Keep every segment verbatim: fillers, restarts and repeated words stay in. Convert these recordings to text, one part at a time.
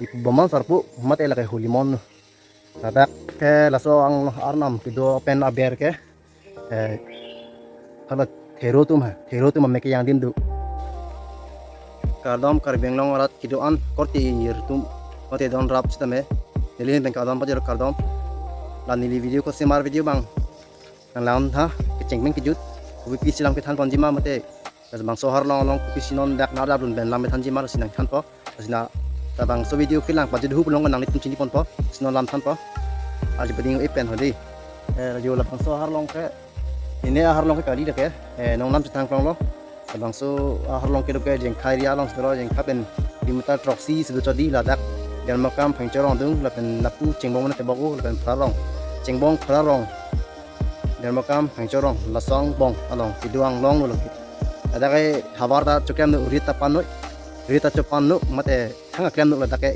Iphu Boman Sarpo mate lake Holimon. Ladak ke laso ang arnam kedo pen aber ke, eh, hala thero atum ha, thero atum amek kejang adim do. Kardom Karbi Anglong arat kedo-an korte ingjir atum mate don rap sitame. Neli pen kardom pajir kardom. La neli video kosimar video abang nanglang tha, kecheng pen kejut. Kopi pisi lam kethan ponji ma mate, labangso aharlong along kopisi non dak na dap lun pen lam kethanji ma lasi nangthanpo. Lasi na labangso video kelang pajut hu pulong nanglitum chini ponpo. Lasi non lam thanpo. Aji pading e pen hodi. Eh, jo labangso aharlong ke, ine aharlong ke kali dak ke, eh, nong lam chethan klong lo. Labangso aharlong kedo ke Jengkha area along sitelo, Jengkha pen kilometer throksi sido chodi ladak Dermakam Phangcho arong adung lapen lapu Chengbong mane tebok u lapen Phararong. Chengbong Phararong. Dermakam Phangcho arong laso angbong along kedo anglong lo. Ladak ke havar ta choklem nu rit ta pan nu, rit ta chopan nu mate thang aklem nu ladak ke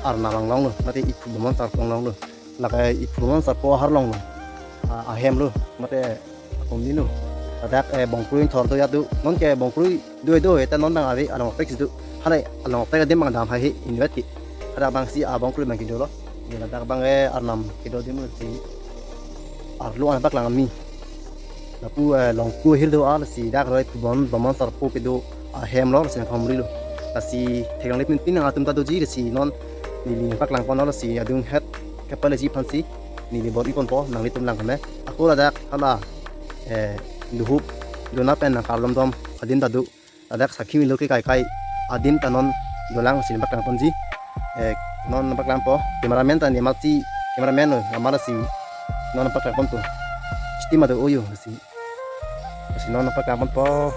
arnam anglong lo mate Iphu Boman Sarpo anglong lo. Lake Iphu Boman Sarpo aharlong lo. A-, ahem lo mate akum dinu. Ladak, eh, bongkrui thor do yadu. Non ke bongkrui do do eta non abang ave along pek situ. Hale along pek adim abang dam hai he invet ki. Hada abang si abongkrui abang kedo lo. Ye ladak abang, eh, arnam kedo adim lo si arlo an paklang mi. Lapu, eh, longku ahir do-an lasi dak roi Iphu Boman, Boman Sarpo kedo ahem lo lasi nangkehumri lo. Lasi theklong lip min pin nang atum ta doji lasi non neli nangpaklang pon lo lasi adung het kepale ji aphansi neli bor-i ponpo nanglitum lang kame. Ako ladak hala, eh, duhup dona pen nangkardom dom adim ta do. Ladak sakhi milo ke kai kai adim ta non dolang si nangpaklang ponji. Eh, non nangpaklang po. Cameraman ta ne mati cameraman lo, amar si non nangpaklang ponpo. Stima do oyo si. Si non nangpaklang ponpo.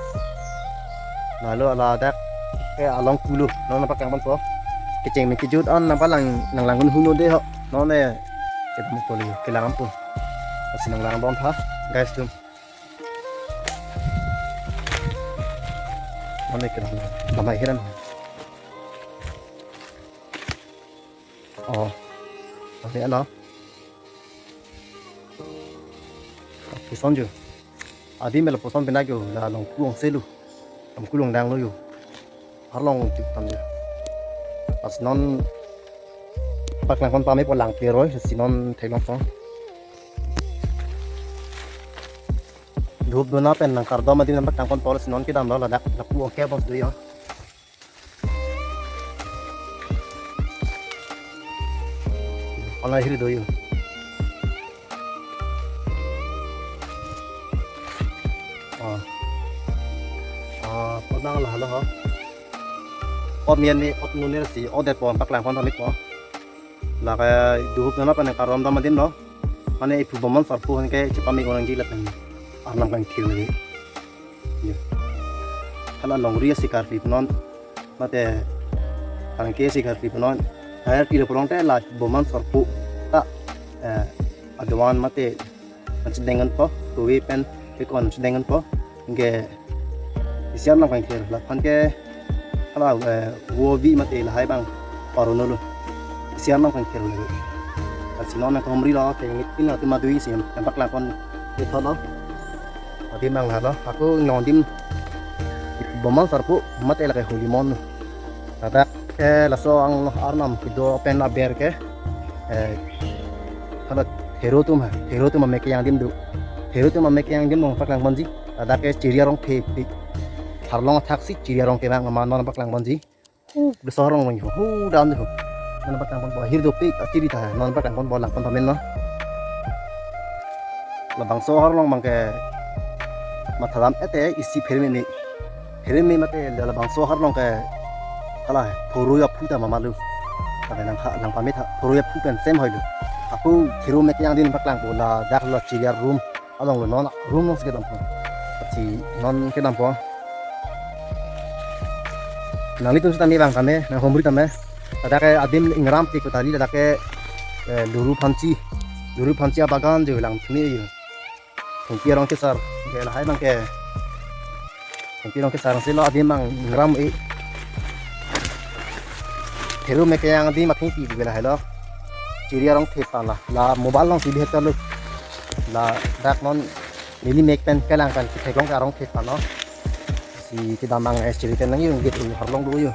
Lalu ladak ke along pulo non nangpaklang ponpo. Kecheng pen kejut an nangpalang nanglang hun huno de ho. Non ne ketemu poli kelang ponpo. Si nanglang bom tha guys tum. Mane ke lamai hiran. Oh. Mane ano? Puson jo. Adim mela puson pina jo la longku ong selu. Longku longdang lo jo. Aharlong tik tam jo. Pas non paklang pon pame po lang pleroi si non theklong song. Duhup dona pen nangkardom adim nangpaklang ponpo si non kedam lo ladak lapu ong ke bos do yo. Online hiri do yo. Ah. Ah, podang la halo ho. Ot mian ni ot nunir si ot det pon paklang pon thamik po. Lake duhup nana pen nangkardom dam adim lo. Mane Iphu Boman Sarpo aphan ke chepame orang ji lapen arnam kangthir lagi. Ya. Hala longri asi karpi punon. Mate karangke asi karpi punon. Hai pilo pulote la Boman Sarpo ta, eh, adovan mate nangchedengan po, kove pen kekon nangchedengan po. Ke isi arnam kangthir laphan ke hala, eh, wovi mate lahai abang paruno lo. Isi arnam kangthir lo. Lasi non nangkehumri lo ke ngit pin lo atum adui si nangpaklang pon ithot lo. Adim abang halo. Ako nong adim Boman Sarpo mate lake Holimon. Ladak, eh, laso ang arnam kedo pen aber ke, eh, hala thero atum ha, thero atum amek kejang adim do. Thero atum amek kejang adim nangpaklang ponji. Ladak ke Chiri arong thepik. Aharlong athak si Chiri arong ke abang mane nangpaklang ponji. Uh, laso arong abang ho, hu dan ho. Nangpaklang ponpo ahir dopik, achiri ta, nangpaklang ponpo lang pon pamen no. Labangso aharlong abang ke matha dam ete isi pherme ni. Pherme mate labangso aharlong ke hala phurui aphu ta mama lo. Kave nang ha, nang pame tha, phurui aphu pen sem hoi lo. Ako thero amek kejang adim paklangpo ladak la Chiri arum along lo non room along si kedampo. Lasi non kedampo. Nanglitum sitame abang tame, nangkehumri tame. Ladak ke adim ingram ti kutali ladak ke, eh, Luru Phanchi. Luru Phanchi abagan jo lang thini jo. Thengpi arong kesar. Ke lahai abang ke. Thengpi arong kesar si lo adim abang ingram e. Thero amek kejang adim athengpi ke lahai lo. Chiri arong thepik la. La mobile along si bihet lo. Ladak non neli mek pen kelang pen si theklong arong thepik lo. Si kedam abang es chiri pen nang yo git aharlong do yo.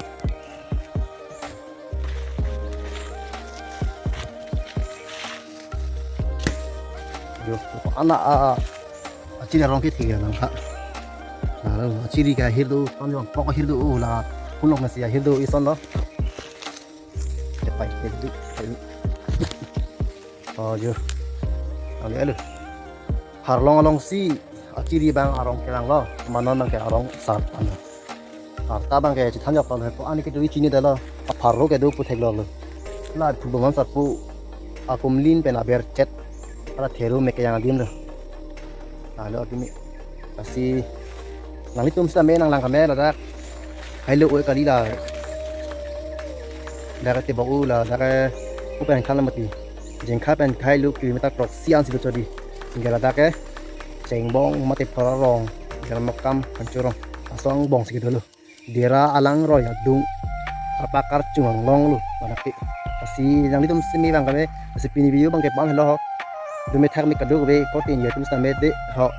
Jo, ana a, a, achiri arong ke thik ya lang ha. Lalu achiri ke ahir do, ton jong pok ahir do, oh, la, pulok nasi ahir do, ison lo. Cepai, cepai. Oh, jo. Alo, alo. Harlong alongsi, achiri abang arong kelang lo, manon abang ke arong sar ano. Arta abang ke chithan jok lo, ko ani ke do chini dalo, apharo ke do puthek lo lo. La thu boman sarpo, akumlin pen aber chet, ala theru mek kejang adim lo. Lalu akimi, lasi, nanglitum sitame nanglang keme ladak, hailo oi kali la, dak tebok u la, dak, u pen khan mati, Jengkha pen hailo kilometer throksi ansi do chodi, hingke ladak ke, Chengbong mate Phorarong, Dermakam, Kanchurong, aso angbong si kedolo. Dera alangroi adung, arpa karchung anglong lo, ladak ke. Lasi nanglitum sitame bang keme, lasi pini video abang ke bang helo ho. Dumi thak mi kaduk ve, kotin ya tum sitame de ho.